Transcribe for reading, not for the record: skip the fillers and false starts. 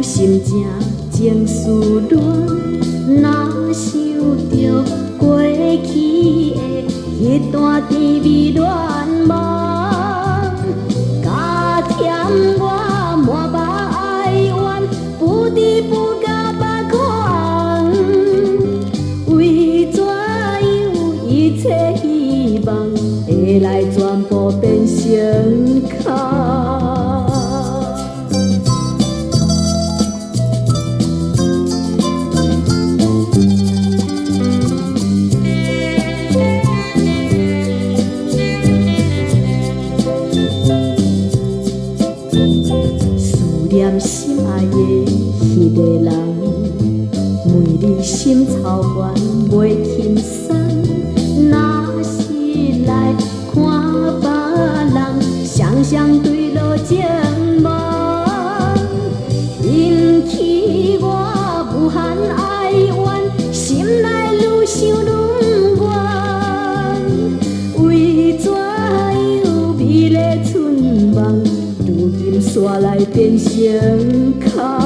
心情情緒亂，若想著過去的彼段甜蜜戀夢，加添我滿目哀怨，不知不覺目眶紅。為怎樣一切希望會來全部變成空？思念心愛的彼个人，問你心操煩袂輕鬆。若是來看別人，雙雙墜落情網，引起我無限哀怨，心內愈想愈不願。為怎樣美麗春夢，如今煞來變成空？